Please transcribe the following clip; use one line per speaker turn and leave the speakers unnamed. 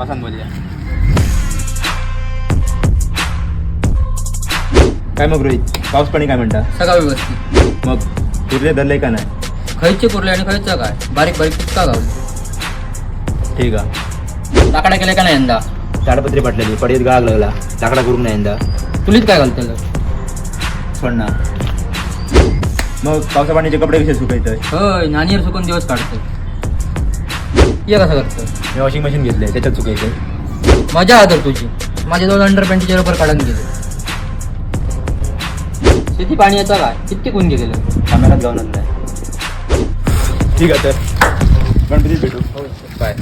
बसान बोलूया. काय मग रोहित, पाऊस पाणी काय म्हणता?
सगळं व्यवस्थित.
मग कुर्ले धरले का नाही?
खयचे कुर्ले आणि खयचं काय, बारीक बारीक तुटका गावले.
ठीक आहे.
लाकडा केले का नाही यंदा?
ताडपत्री पडलेली, पडीत गाळ लागला, लाकडा करून नाही यंदा.
तुलीत काय घालतलं?
सोडणार. मग पावसा पाण्याचे कपडे कसे सुकायचे?
होय, नानीवर सुकून दिवस काढतोय. ये कसं करतोय?
मी वॉशिंग मशीन घेतले, त्याच्यात सुकायचे.
मजा आहे तर तुझी. माझे दोन अंडरपॅन्टचे रबर काढून गेले. शेती पाणी याचा काय, किती कोण गेलेलं.
कामेरात गावणार नाही. ठीक आहे, तर गणपतीत भेटू. बाय.